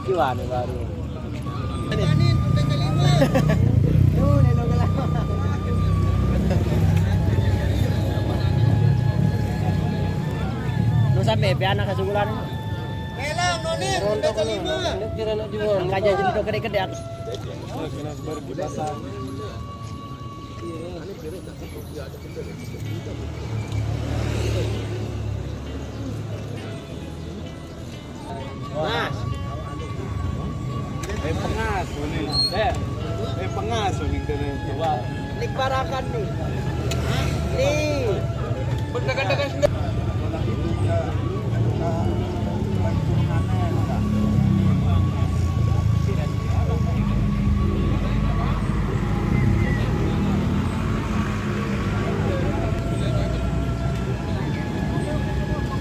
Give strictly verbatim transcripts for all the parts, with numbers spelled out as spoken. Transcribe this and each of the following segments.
Gimana baru? Lu sampai pian ka sugulan. Melang, Nonin, sampai kelima. Angkanya jadi kau gede-gede. Nah. Eh, pengas, ini. Eh, eh, pengas, ini, kena coba. Nik barakan nih. Nih. Bener-bener sendiri.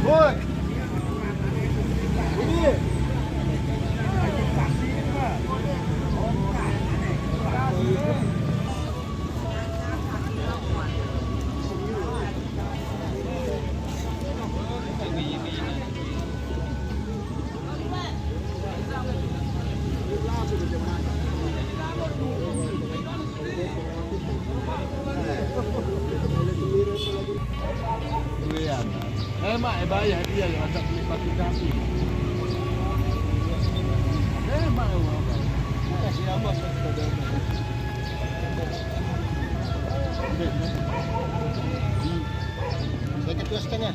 Boy. Iya. Eh, Mak, eh, bayar dia yang ajak beli batu kaki. Eh, Mak, eh, Mak. Kasih apa, saudara? Saya ketuaskan ya.